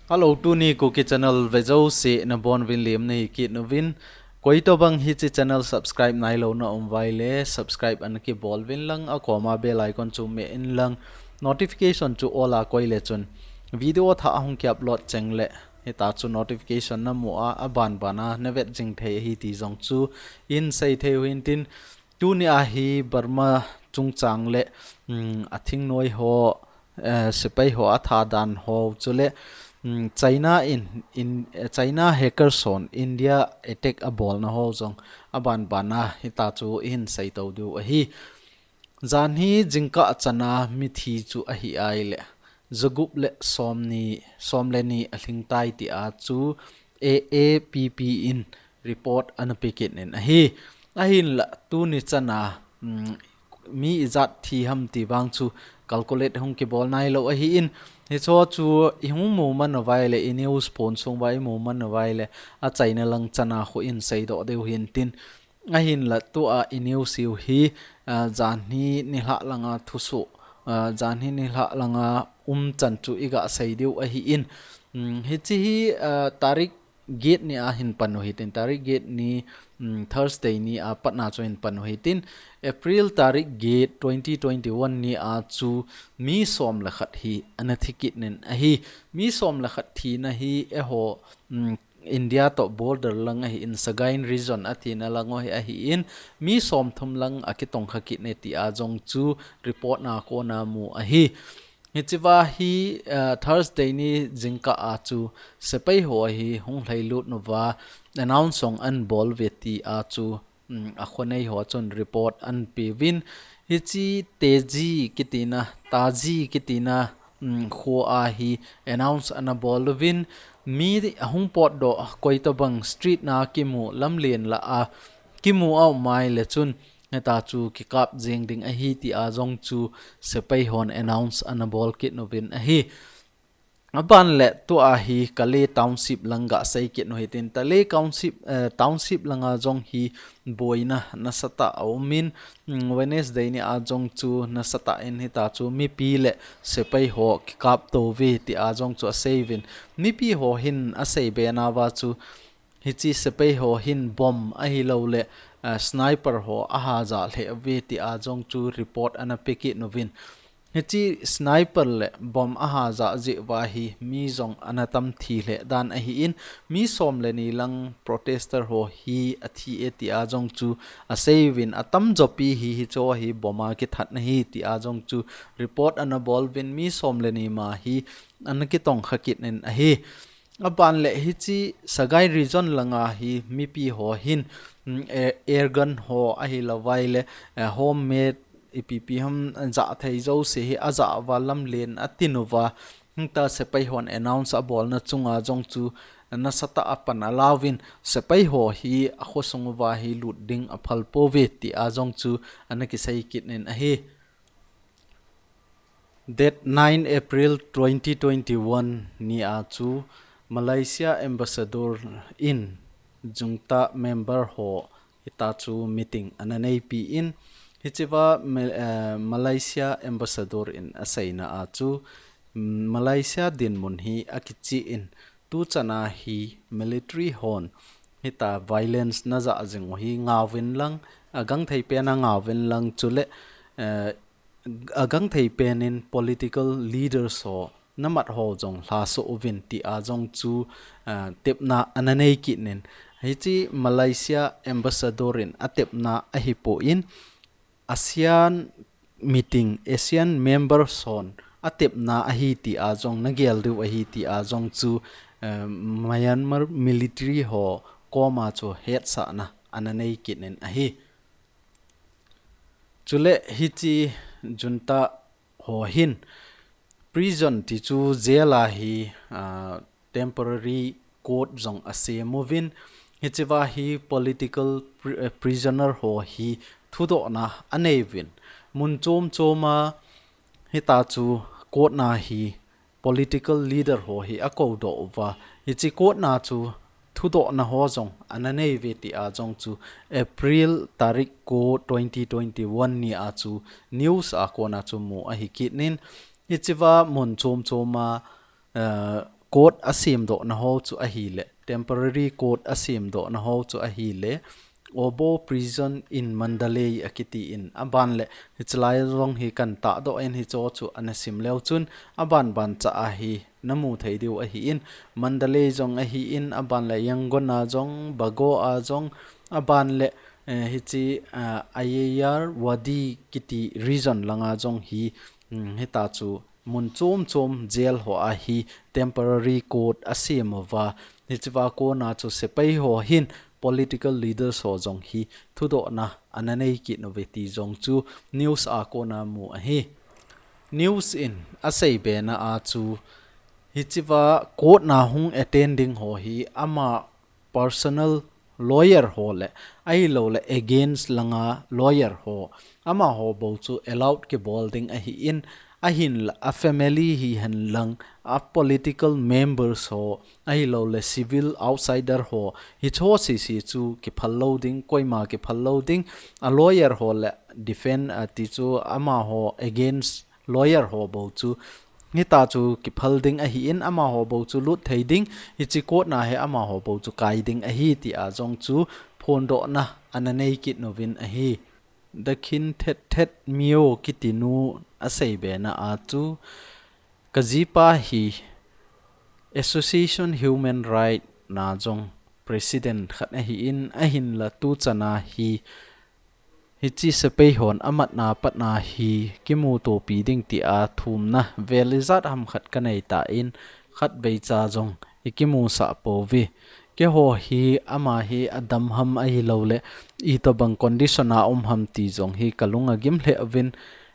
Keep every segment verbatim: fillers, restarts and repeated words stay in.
Hello, tuni Kuki channel vejouse nabonuvin lemna hi kit uvin. Koitobang hiche channel subscribe nailou na um uva ahile subscribe ana kibol uvin lang, akoma bell icon chu meh in lang, notification chu all a koi le chun video thah ahung ki upload cheng le hitachu notification namu a, abanbana navet jing thei ahi ti jong chu ihin sei thei u hintin, tuni a hi Burma chungchang le, um, athingnoi ho, eh, sepai ho athadan ho chule, um, China in, in, eh, China hackers hon India attack abolna ho jong abanbana hitachu ihin sei to diu ahi. Janhi jingkah chana mithi chu ahi ahile, jagup le somni, som le ni alhing tai tia chu A A P P in report ana pe kit in ahi. Ahinla tuni chana, um, mi ijat thi ham ti vang chu calculate hung kibol nailou ahin, hicho chu ihung mu man uva ahile, i news phone sung uva imu man uva ahile, achaina lang chana khu ihin sei doh diu hintin, ahinla tua i news u hi, ah, janhi nilhah langa thusoh, ah, janhi nilhah langa umchan chu iga sei diu ahin, um, hiche hi, ah, tarik get ni a hin pan u hitin, tarik get ni, um, Thursday ni a patna chu hin pan u hitin, April tarik get twenty twenty-one ni a chu mi som le khat hi ana thi kit in ahi. Mi som le khat thina hi eiho, um, India to border lang ahin, Sagaing region atina lang u hi ahin, mi somthum lang akitongkha kit e tia jong chu report na kona mu ahi. Hichea hi, eh, Thursday ni jingkah a chu sepai ho hi hung lhailut uva announce jong ana bol uve tia chu, um, akhonei ho chun report ana pe uvin. Hiche Teji kitina, Taji kitina, um, kho a hi announce ana bol uvin. Mi ahung potdoh koitobang street na kimu lamlen lah a kimu a um ahile chun hitachu kikap jeng ding ahi tia jong chu sepai hon announce ana bol kit uvin ahi. Aban le tua hi Kale Township lang ga sei kit u hitin, Kale Township, eh, Township langa jong hi boina nasatah a um in, mm, Wednesday ni a jong chu nasatah in hitachu mipi le sepai ho kikap to uve tia jong chu asei uvin. Mipi ho hin asei be nauva chu hiche sepai ho hin bomb ahilou le, ah, sniper ho aha ja lheh uve tia jong chu report ana pe kit uvin. Hiche sniper le bomb aha ja jeh uva hi mi jong ana tam thi lheh dan ahin, mi som le ni lang protester ho hi athi e tia jong chu asei uvin, atamjo pi hi hicho hi bomb a kithat na ahi tia jong chu report ana bol uvin, mi som le ni ma hi ana kitongkha kit in ahi. Aban le hiche Sagaing region langa hi mipi ho hin, mm, eh, air gun ho ahilou vai le, eh, homemade ipi ipi ham ja thei jouse hi aja uva lamlen atin uva. Hita sepai hon announce abolna chunga jong chu nasatah a pan ala uvin, sepai ho hi akhosung uva hi lut ding aphal pouve tia jong chu ana kisei kit in ahi. Date nine April twenty twenty-one ni a chu Malaysia Ambassador in junta member ho hitachu meeting ana neipi in, hichea Ma-, eh, Malaysia Ambassador in aseina a chu, mm, Malaysia dinmun hi akichih in, tuchan a hi military hon hita violence naja jing u hi ngauvin lang, agangthei pen a ngauvin lang chule, eh, agangthei pen in political leaders ho namat ho jong lhaso uvin tia jong chu, ah, tepna ana nei kit in. Hiche Malaysia Ambassador in atepna ahipoi, ASEAN meeting, ASEAN member hon atepna ahi tia jong nagel diu ahi tia jong chu, eh, Myanmar military ho koma chu hetsahna ana nei kit in ahi. Chule hiche junta ho hin prison ti chu jail a hi, ah, temporary court jong asem uvin, hichea hi political pri-, eh, prisoner ho hi thudohna anei uvin, mun chom chom a hitachu court na hi political leader ho hi akou doh uva, hiche court na chu thudohna ho jong ana nei uve tia jong chu April tarik ko twenty twenty-one ni a chu news a kona chu mu ahi kit in, hichea mun chom chom a, eh, court a semdohna ho chu ahile, temporary court a semdohna ho chu ahile, Obo Prison in Mandalay akiti in, aban le, hichelai jong hi kan tahdoh in hiche chu ana sim leu chun, aban ban cha ahi, namu thei diu ahi in, Mandalay jong ahi in, aban le Yangon a jong, Bago a jong, aban le, eh, hiche, ah, Ayeyarwady kiti region langa jong hi, um, hita chu mun chom chom jail ho a hi temporary court a sem uva, hichea kona chu sepai ho hin political leaders ho jong hi thudohna ana nei kit uve ti jong chu news a kona mu ahi. News in a seibena a chu hichea court na hung attending ho hi ama personal lawyer ho le, ahilou le against langa lawyer ho, amaho bou chu allowed kibol ding ahi in, ahinla a family hihen lang, a political members ho, ahilou le civil outsider ho, hiche ho sese chu kiphal lou ding, koima kiphal lou ding, a lawyer ho le defend, ah, ti chu amaho against lawyer ho bou chu hita chu kiphal ding ahi in, amaho bou chu lut thei ding, hiche court na hi amaho bou chu kai ding ahi ti a jong chu phondohna ana nei kit uvin ahi. Dakhin Thet Thet Myo kiti nu a seibena a chu, ka jipa hi Association Human Right na jong president khat ahi in, ahinla tuchana hi hiche sepai hon amatna patna hi kimutopi ding ti a thumna vel ijat ham khat ka nei tan, khatvei cha jong i kimusah pouve. Keiho hi ama hi adam ham ahilou le itobang condition a um ham ti jong hi ka lung a gim lheh uvin,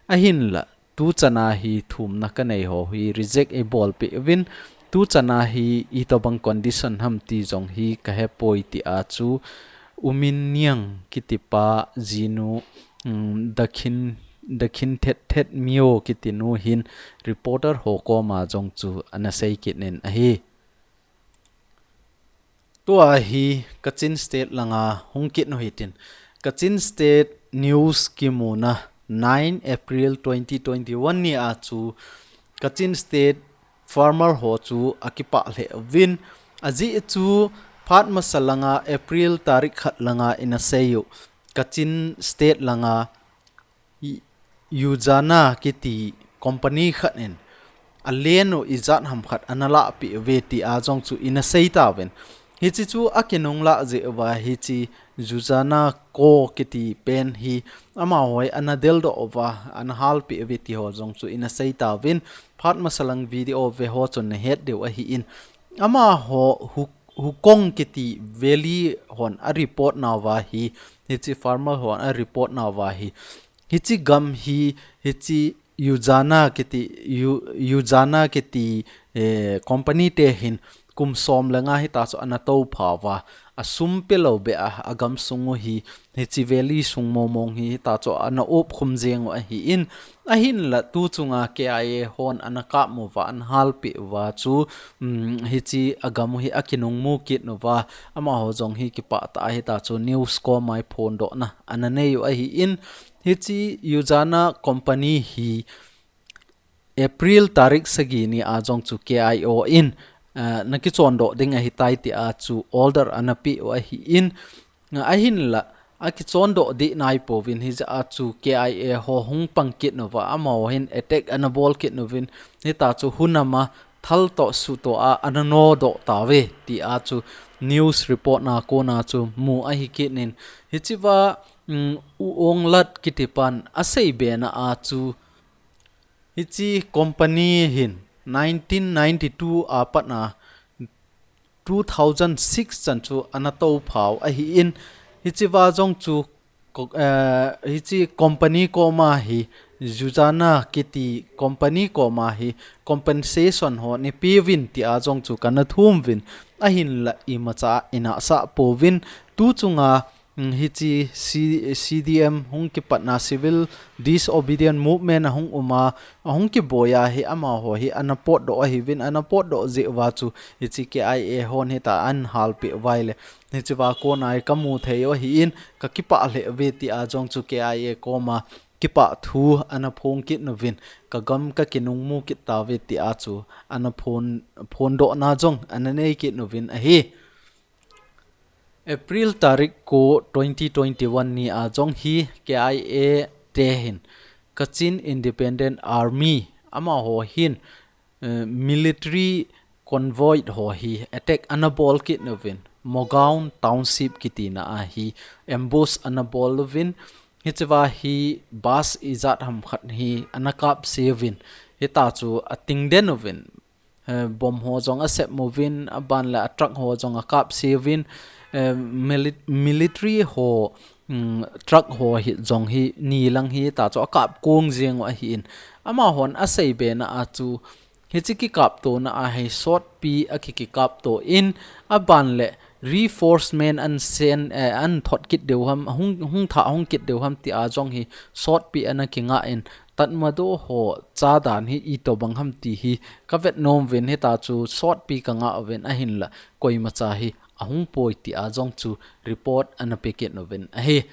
ahinla tuchana hi thumna ka nei ho hi reject i bolpeh uvin, tuchana hi itobang condition ham ti jong hi ka hepoi ti a chu U Min Niang kiti pa jinu, um, Dakhin, Dakhin Thet Thet Myo kiti nu hin reporter ho koma jong chu ana sei kit in ahi. Tua hi Kachin State langa hung kit nu hitin. Kachin State news kimuna nine April twenty twenty-one ni a chu Kachin State farmer ho chu akipah lheh uvin. Ajeh chu phat masa langa April tarik khat langa ina sei u. Kachin State langa i, Yujana kiti company khat in a land u ijat ham khat ana lahpeh uve ti a jong chu ina sei tauvin. Hiche chu akinung lah jeh uva hiche Yujana Co kiti pen hi amaho hi ana deldoh uva, ana halpeh uve ti ho jong chu ina sei tauvin. Phat masa lang video ve ho chun na het diu ahi in. Amaho Hu-, Hukong kiti valley hon a report nauva hi, hiche farmer hon a report nauva hi, hiche gam hi, hiche Yujana kiti, Yu-, Yujana kiti, eh, company te hin kum som le nga hita chu ana toupha uva, a sum pelou beh a, a gamsung u hi, hiche valley sung mong mong hi hita chu ana upkhum jeng u ahi in, ahinla tuchunga K I A hon ana kap uva, ana halpeh uva chu, um, hiche a gam u hi akinung mu kit uva, amaho jong hi kipah tah a hita chu news koma i phondohna ana nei u ahi in, hiche Yujana company hi April tarik sagi ni a jong chu K I O in, ah, na kichondoh ding ahitai ti a chu order ana peh u ahi in, ah, ahinla akichondoh dih nai pouvin hijeh a chu K I A ho hung pang kit uva, amaho hin attack ana bol kit uvin, hita chu hunam a thal toh su toh a ana nodoh tauve ti a chu news report na kona chu mu ahi kit in, hichea, um, U Aung Lat kiti pan a seibena a chu hiche company hin nineteen ninety-two a pat a two thousand six chan chu ana toupha u ahi in, hichea jong chu ko-, eh, hiche company koma hi, Yujana kiti company koma hi compensation ho nei peuvin ti a jong chu kana thum uvin, ahinla imacha ina sah pouvin, tuchunga, mm, hiche C-, C D M hung kipatna Civil Disobedient Movement ahung um a, ahung kiboi a hi amaho hi ana potdoh ahiuvin, ana potdoh jeh uva chu hiche K I A hon hita ana halpeh uva ahile, hichea kona hi kamu thei u ahi in, ka kipah lheh uve ti a jong chu K I A koma kipah thu ana phong kit nuvin, ka gam ka kinungmu kit tauve tia chu ana phong, phondohna jong ana nei kit nuvin ahi. April tarik ko twenty twenty-one ni a jong hi K I A te hin Kachin Independent Army amaho hin, eh, military convoy ho hi attack ana bol kit nuvin, Mogaon Township kitina a hi ambush ana bol uvin, hichea hi bus ijat ham khat hi ana kapse uvin, hita chu ating den uvin, eh, bomb ho jong asep uvin, aban le a truck ho jong akapse uvin, eh, mili-, military ho, mm, truck ho hi jong hi ni lang hita chu akap kong jeng u ahin. Amahon asei bena a chu hiche kikaptona a hi sotpi a ki, kikapto in, aban le reinforcement an send, eh, an thot kit diu ham, hung, hung thah hung kit diu ham tia jong hi sotpi ana kinga in, Tatmadaw ho cha dan hi itobang ham ti hi ka vet nom uvin, hita chu sotpi ka nga uvin, ahinla koimacha hi ahung poi tia jong chu report ana pe kit nuvin ahi.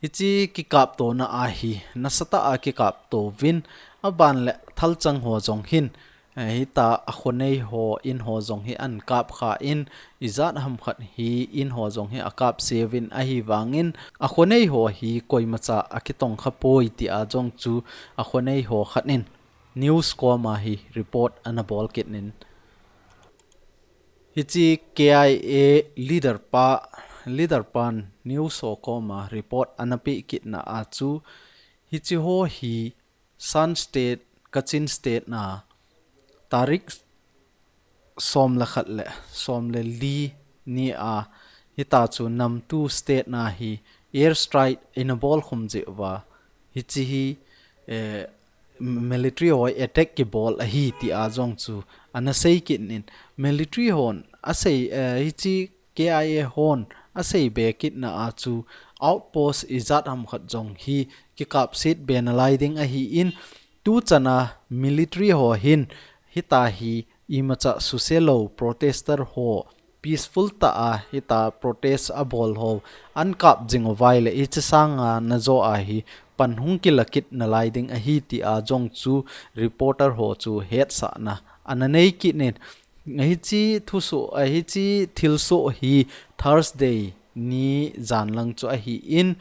Hiche kikaptona a hi nasatah a kikapto uvin, aban le thalchang ho jong hin, eh, hita a khonei ho in ho jong hi an kapkha in, ijat ham khat hi in ho jong hi akapse uvin, ahivangin a khonei ho hi koimacha akitongkha poi tia jong chu a khonei ho khat in news koma hi report ana bol kit in, hiche K I A leader pa, leader pan news ho koma report ana pe kitna a chu, hiche ho hi Shan State, Kachin State na tarik som le khat le som le li ni a, hita chu Namtu State na hi air strike ana bol khum jeh uva, hiche hi, eh, military ho attack kibol ahi tia jong chu ana sei kit in, military hon asei, eh, hiche K I A hon asei be kitna a chu outpost ijat ham khat jong hi kikapset be nalai ding ahin, tuchana military ho hin hita hi imacha suselou protester ho, peaceful tah a hita protest abol ho an kap jing uva ahile, hiche sanga najo a hi pan hung kila kit nalai ding ahi tia jong chu reporter ho chu hetsahna ana nei kit in, hiche thusoh, hiche thilsoh hi Thursday ni jan lang chu ahin,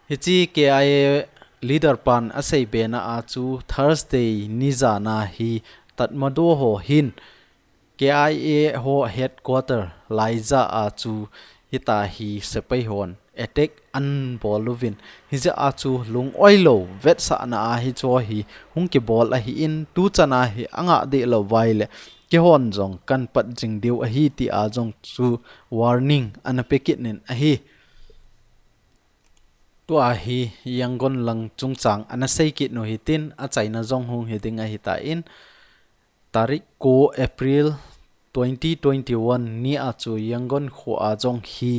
hiche K I A leader pan asei bena a chu Thursday ni jan a hi Tatmadaw ho hin K I A ho headquarter Laija a chu hita hi sepai hon attack an bol uvin, hijeh a chu lung-oi lou vetsahna a hiche ho hi hung kibol ahin, tuchana hi anga deh lou uva ahile keihon jong kan pat jing diu ahi tia jong chu warning ana pe kit in ahi. Tua hi Yangon lang chungchang ana sei kit u hitin, achaina jong hung hi ding ahitan, tarik ko April twenty twenty-one ni a chu Yangon kho a jong hi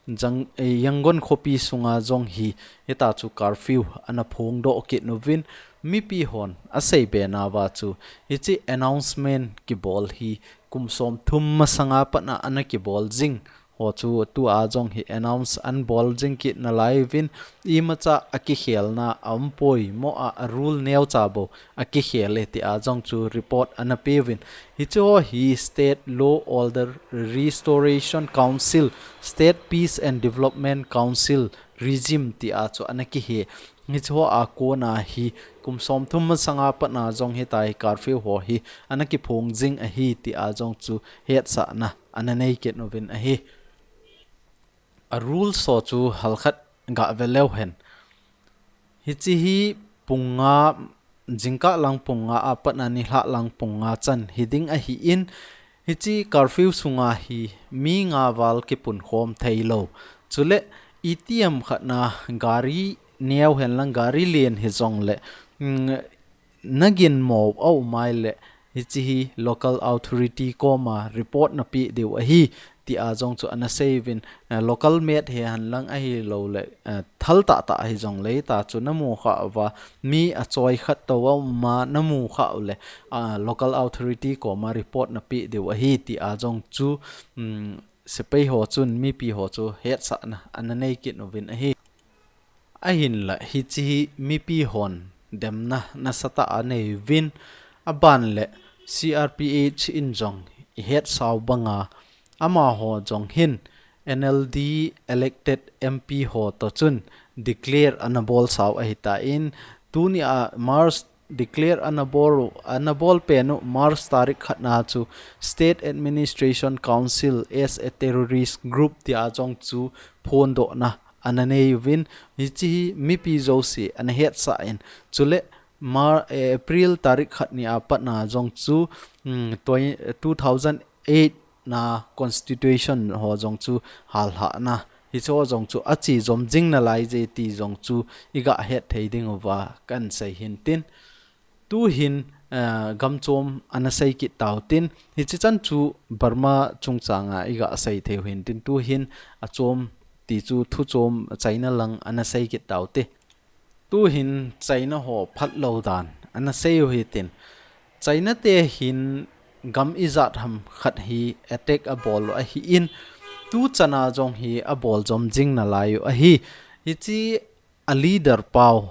jang, eh, Yangon khopi sunga jong hi hita chu curfew ana phongdoh kit uvin, mipi hon asei bena uva chu hiche announcement kibol hi kum somthum masanga pat a ana kibol jing ho chu tua jong hi announce an bol jing kit nalai uvin, imacha akikhelna aumpoi, mo a, a rule neocha bou akikhel e tia jong chu report ana pe uvin. Hiche ho hi State Law Order Restoration Council, State Peace and Development Council regime tia chu ana kihe. Hiche ho a kona hi kum somthum masanga pat a jong hita hi curfew ho hi ana kiphong jing ahi tia jong chu hetsahna ana nei kit uvin ahi. A rules ho chu halkhat ga ve leu hen. Hiche hi pung nga, jingkah lang pung nga a pat a nilhah lang pung nga chan hi ding ahin, hiche curfew sunga hi mi nga val kipunkhom thei lou. Chule itiham khat na gari neo hen lang, gari len hi jong le, mm, nagin mo a um ahile, hiche hi local authority koma report napeh diu ahi, tia jong chu ana sei uvin, eh, local made hi hen lang ahilou le, eh, thal tah tah hi jong le hita chu namu kha uva, mi achoi khat tou a um a namu kha u le, ah, local authority koma report napeh diu ahi, tia jong chu, um, sepai ho chun mipi ho chu hetsahna ana nei kit uvin ahi. Ahinla hiche hi mipi hon demna nasatah a anei uvin, aban le C R P H in jong ihet sau banga amaho jong hin N L D elected M P ho toh chun declare ana bol sau ahitan, tunia March declare ana bol, ana bol pen u March tarik khat na chu State Administration Council as a terrorist group tia jong chu phondohna ana nei uvin, hiche hi mipi jouse ana hetsah in, chule Mar-, eh, April tarik khat ni a pat na jong chu, mm, twen-, two thousand eight na constitution ho jong chu hallhahna, hiche ho jong chu ache jom jing nalai je ti jong chu iga het thei diuva kahin sei hintin. Tuhin, eh, gamchom ana sei kit tautin, hiche chan chu Burma chungchanga iga sei thei u hintin, tuhin achom ti chu thuchom China lang ana sei kit taute. Tuhin China ho phatlou dan ana sei u hitin, China te hin gam ijat ham khat hi attack abol u ahin, tuchan a jong hi abol jom jing nalai u ahi. Hiche a leader pau,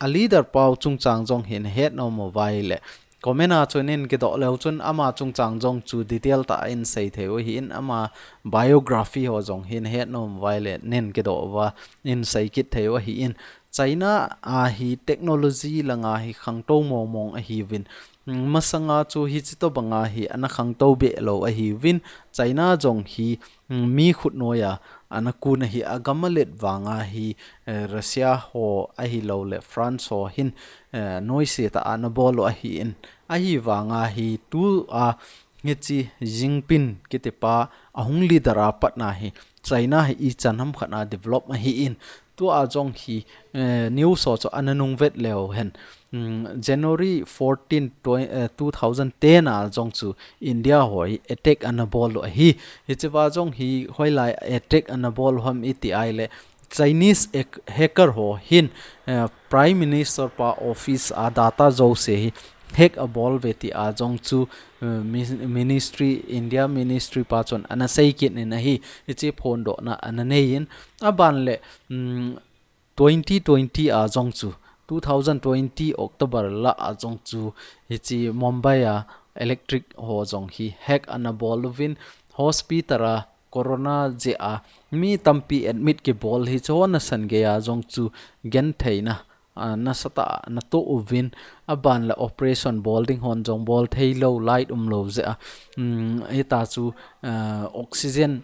a leader pau chungchang jong hin het nom uva ahile comment a chun neikit doh leu chun ama chungchang jong chu detail tah in sei thei u ahin, ama biography ho jong hin het nom uva ahile neikit doh uva in sei kit thei u ahin. China a hi technology langa hi khangtou mong mong ahiuvin, masanga chu hiche tobanga hi ana khangtou behlou ahiuvin, China jong hi, mm, mi khut noiya ana kun ahi, agam alet vanga hi, eh, Russia ho ahilou le France ho hin, eh, noise tah a ana bol u ahin, ahivanga hi tua hiche Jinping kitipa ahung leader a pat na hi China hi ichan ham khat a develop ahin, tua jong hi, eh, news ho chu ana nung vet leu hen, mm, January fourteen, twen-, eh, two thousand ten a jong chu India ho hi attack ana bol u ahi. Hichea jong hi hoilai attack ana bol u ham iti ahile Chinese hack-, hacker ho hin, eh, Prime Minister pa office a data jouse hi hack abol uve tia jong chu, eh, mi-, ministry, India ministry pa chun ana sei kit in ahi, hiche phondohna ana nei in, aban le, mm, twenty twenty a jong chu, two thousand twenty October lah a jong chu, hiche Mumbai a electric ho jong hi hack ana bol uvin, hospital a corona jeh a mi tampi admit kibol hiche ho nasan geiya jong chu gentheina, a, nasatah a ana toh uvin, aban le operation bol ding hon jong bol theilou, light umlou jeh a, um, hitia chu, a, oxygen,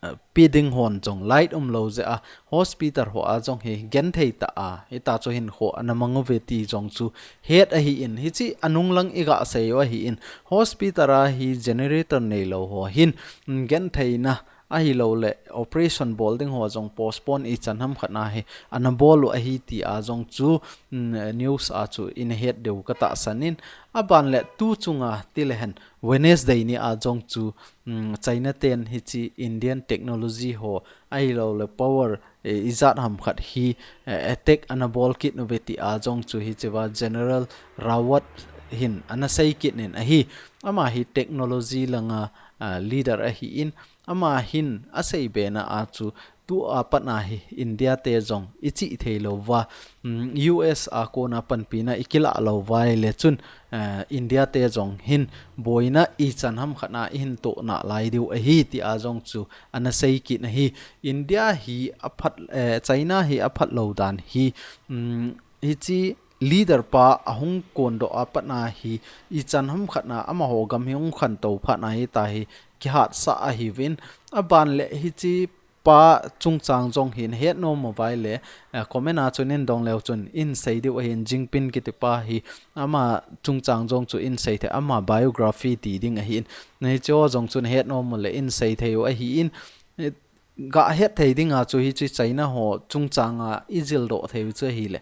a, pe ding hon jong light umlou jeh a, hospital ho a jong hi genthei tah a, hitia chu hinkho ana mang uve ti jong chu het ahin, hiche anung lang iga sei u ahin, hospital a hi generator neilou ho hin, um, gentheina ahilou le operation bol ding ho jong postpone ichan ham khat na hi ana bol u ahi tia jong chu, mm, news a chu ina het diu katahsan in, aban le tu chunga tile hen Wednesday ni a jong chu, mm, China ten hiche Indian technology ho ahilou le power, eh, ijat ham khat hi, eh, attack ana bol kit uve tia jong chu hichea General Rawat hin ana sei kit in ahi, ama hi technology langa, ah, leader ahin, ama hin asei bena a chu tua pat na hi India te jong ichih theilou uva, mm, U S a kona panpina ikilah lou uva ahile chun, eh, India te jong hin boina ichan ham khat na ihin toh nalai diu ahi tia jong chu ana sei kit in ahi. India hi aphat, eh, China hi aphatlou dan hi, mm, hiche leader pa ahung kondoh a pat na hi ichan ham khat na amaho gam hi hung khantou phat na hitia hi kihatsah ahiuvin, aban le hiche pa chungchang jong hin het nom uva ahile, eh, comment a chun neidong leu chun in sei diu ahin, Jinping kitipa hi ama chungchang jong chu in sei thei, ama biography ti ding ahin, hiche ho jong chun het nom u le in sei thei u ahin, eh, ga het thei dinga chu hiche China ho chungchanga ijil doh thei u chu ahile,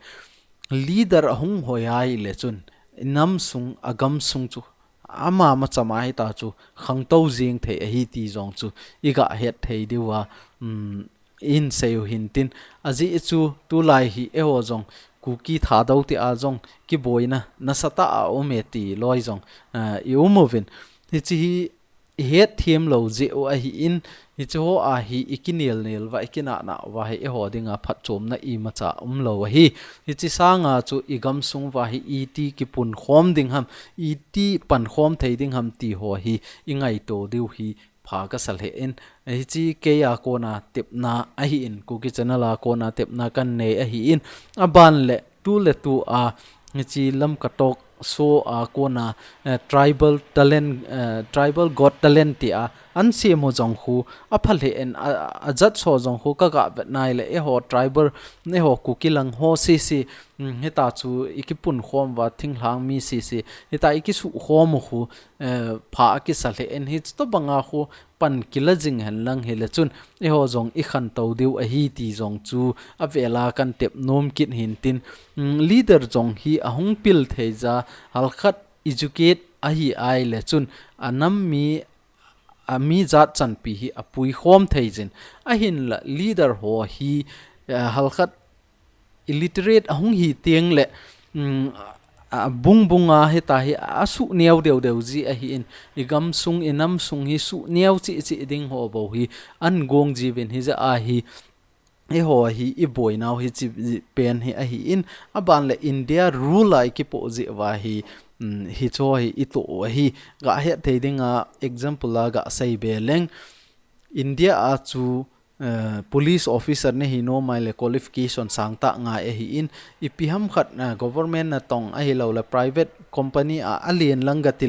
leader ahung hoi ahile chun, inam sung, agam sung chu, ama machama hitia chu khangtou jing thei ahi ti jong chu iga het thei diuva, um, in sei u hintin. Ajeh chu tulai hi eiho jong Kuki Thadou tia jong kiboina nasatah a um e ti loi jong, ah, i um uvin. Hiche hi ihet them lou jeh u ahin, hiche ho a hi ikinel nel uva, ikinah nah uva hi eiho dinga phatchomna imacha umlou ahi. Hiche sanga chu igamsung uva hi iti kipunkhom ding ham, iti pankhom thei ding ham ti ho hi ingaito diu hi pha kasa lheh in, hiche keiya kona tepna ahin, Kuki Channel a kona tepna kanei ahin, aban le tu le tu a, hiche Lamka Talk Show a kona, eh, Tribal Talent, eh, Tribal Got Talent tia ansem u jong khu apha lheh in, a, ajudge ho jong khu kaga vet nai le, eiho tribal, eiho Kuki lang ho sese, um, hita chu ikipunkhom uva, thinglhang mi sese, hita ikisukhom u khu, eh, pha akisa lheh in, hitobanga khu pan kila jing hen lang hile chun, eiho jong ikhantou diu ahi ti jong chu avela kan tep nom kit hintin, um, leader jong hi ahung pil thei ja, halkhat educate ahi ai le chun, anam mi, ami jat chanpi hi apuikhom thei jin. Ahinla leader ho hi, eh, halkhat illiterate ahung hi teng le, um, abung bunga hita hi asuh neo deu deu ji ahin, igamsung, inamsung hi suh neo cheh cheh ding ho bou hi angong jiuvin, hijeh a hi eiho hi iboinau hiche pen hi ahin, aban le India rule a ikipoh jeh uva hi, um, hiche ho hi itoh u ahi. Gahet thei dinga example a gasei be leng, India a chu, eh, police officer nahi nom ai le qualification sangtah ngai ahin, ipi ham khat, eh, government natong ahilou le private company a alen lang gati,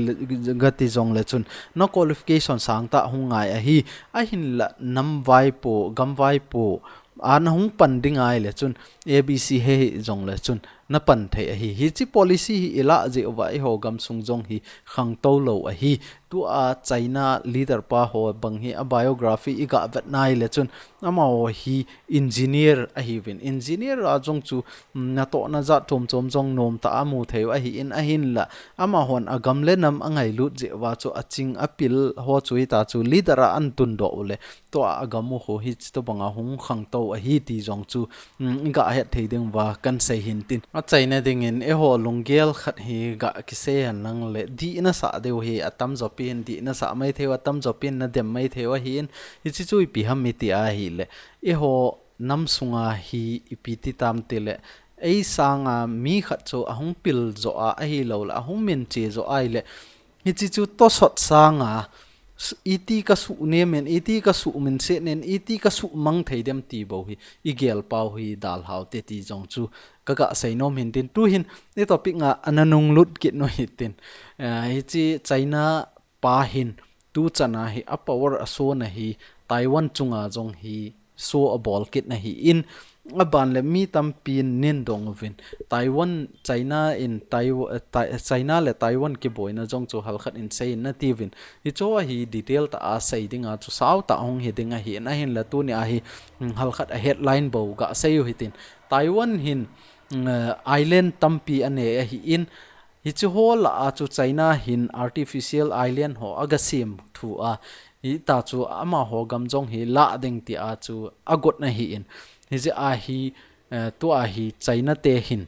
gati jong le chun, na qualification sangtah hung ngai ahi. Ahinla nam vaipo, gam vaipo a nahung pan ding ai le chun, A B C hi jong le chun napan thei ahi. Hiche policy hi ilah jeh uva eiho gamsung jong hi khangtou lou ahi. Tua China leader pa ho bang hi a biography iga vet nai le chun, amaho hi engineer ahiuvin. Engineer a jong chu, um, natohna jat chom chom jong nomtah a amu thei u ahin, ahinla amahon agam le nam angailut jeh uva chu aching apil ho chu hita chu leader a antundoh u le, tua agam u khu hitobanga hung khangtou ahi ti jong chu, um, iga het thei ding uva kan sei hintin. Achaina dingin eiho lunggel khat hi ga kisei hen lang le, dihna sah diu hi atamjo pi hin, dihna sah maithei u atamjo pi hin, nadem maithei u ahin, hiche chu ipi ham iti ahile, eiho nam sunga hi ipi ti tam ti le, ei sanga mi khat chu ahung pil jo a ahilou le, ahung minche jo ai le, hiche chu tosot sanga, su-, iti kasuh nem in, iti kasuh minset in, iti kasuh mang thei dem ti bou hi igel pau hi dalhau te ti jong chu kaga sei nom hintin, tuhin i topic nga ana nunglut kit u hitin. Eh, hiche China pa hin tuchan a hi a power asona hi Taiwan chunga jong hi show abol kit na ahin, aban le mi tampin nin dong uvin, Taiwan, China in Taiwa-, eh, Tai-, China le Taiwan kiboina jong chu halkhat in sei in nati uvin. Hiche ho hi detail tah a sei dinga chu sautah hung hi ding ahin, ahinla tunia hi, mm, halkhat a headline bou gasei u hitin. Taiwan hin, mm, eh, island tampi anei ahin, hiche ho lah a chu China hin artificial island ho aga sem thu a, hita chu amaho gam jong hi lah ding tia chu agot na ahin. Hijeh a hi, eh, tua hi China te hin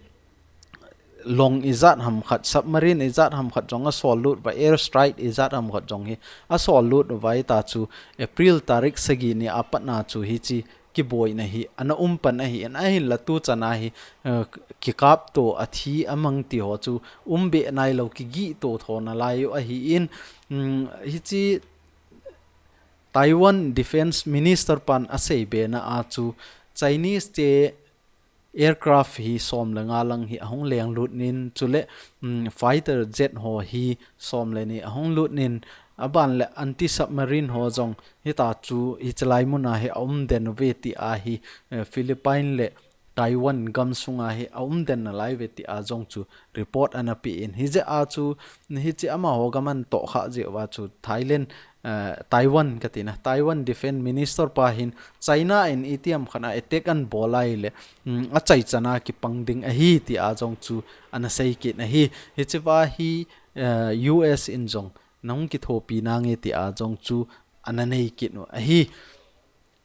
long ijat ham khat, submarine ijat ham khat jong asol lut uva, air strike ijat ham khat jong hi asol lut uva, hita chu April tarik sagi ni a pat na chu hiche kiboina hi ana um pan ahin, ahinla tuchan a hi, eh, kikapto, athi amang ti ho chu um be nailou, kigihto tho nalai u ahin, mm, hiche Taiwan Defense Minister pan asei be na a chu Chinese te aircraft hi som le nga lang hi ahung lenglut in, chule, mm, fighter jet ho hi som le ni ahung lut in, aban le anti-submarine ho jong hita chu hiche lai mun a hi aum den uve tia hi, eh, Philippine le Taiwan gam sunga hi aum den nalai uve tia jong chu report ana pe in. Hijeh a chu, hiche amaho gam ana tohkhah jeh uva chu Thailand, eh, Taiwan kati na, Taiwan Defense Minister pa hin China in itiham khat a attack ana bol a ahile, mm, achaichan a kipang ding ahi tia jong chu ana sei kit in ahi. Hiche va hi, eh, U S in jong nahung kithopi nange tia jong chu ana nei kit u ahi.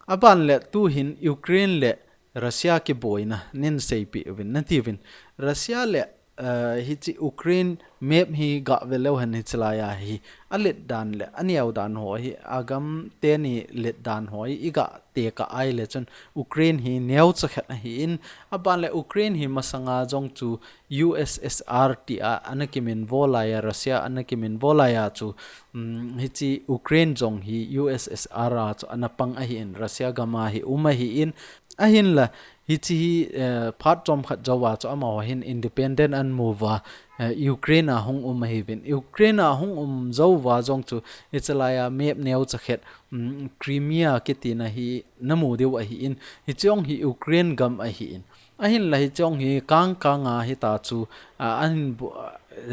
Aban le tuhin Ukraine le Russia kiboina nei seipeh uvin nati uvin. Russia le Uh, hichi Ukraine map hi gah ve leu hen hichi lai a hi a let dan le a neo dan ho hi a gam teni let dan ho hi i gah te ka ai le chun Ukraine hi neo cha khat ahi in a ban le Ukraine hi masanga jong chu U S S R ti a ana kimin vo lai a Russia ana kimin vo lai a chu um, hichi Ukraine jong hi U S S R a chu ana pang ahi in Russia gam a hi um ahi in ahin la Hichi hi, eh, phat chom khat jou a chu amaho hin independent an mu va, eh, Ukraine a hung um ahi vin. Ukraine a hung um jou va jong chu hichi lai a map neo cha khat, um, Crimea kiti na hi na mu deu ahi in. Hichi jong hi Ukraine gam ahi in. Ahin la hichi jong hi kang kang a hi ta chu, ah, an bu-,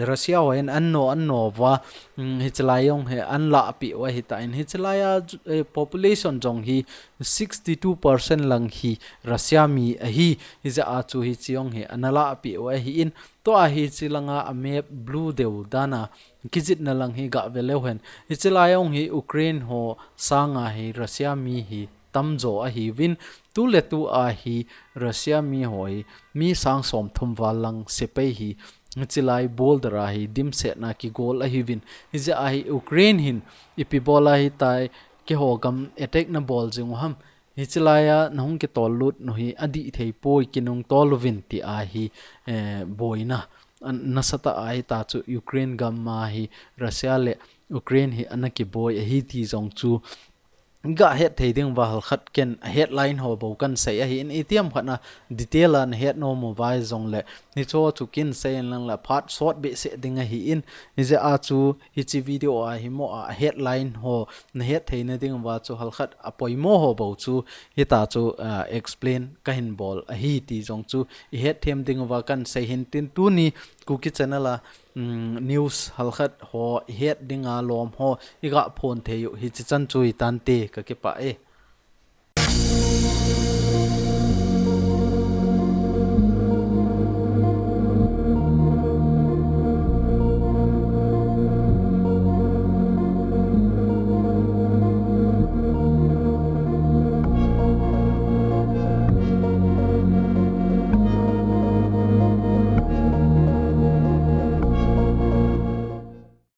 Russia ho hin an no, an no va, um, hichi lai jong hi an la pi u ahi ta in. Hichi lai a, eh, population jong hi sixty two percent lang hi Russia mi ahi, hijeh a chu hichi jong hi ana la pi u ahi in, tua hichi langa a map blue deu dan a kijitna lang hi gah ve leu hen. Hichi lai jong hi Ukraine ho sanga hi Russia mi hi tam jo ahi vin, tu le tu a hi Russia mi ho hi mi sang som thum val lang sepai hi hichi lai border a hi dimset na kigol ahi vin. Hijeh a hi Ukraine hin ipi bol a hi tai keiho gam attack na bol jing u ham. Hichi lai a na hung kitol lut nu hi a dih thei poi kinung tol uvin ti a hi, eh, boina. An, nasatah a hi ta chu Ukraine gam a hi Russia le Ukraine hi ana kiboi ahi ti jong chu gah het thei ding va halkhat ken a headline ho bou kan sei ahi in itiam khat na detail a na het nom u vai jong le ni cho chu kin sei in lang la phat sot be se ding ahi in hijeh a chu hichi video a hi mo a headline ho na het thei na ding va chu halkhat a poimo ho bou chu hita chu, ah, explain ka hin bol ahi ti jong chu i het them ding va kan sei hin tin tuni Kuki channel a, um, news halkhat ho i het ding a lom ho i gah phon thei u hichi chan chu i tan te ka kipa e.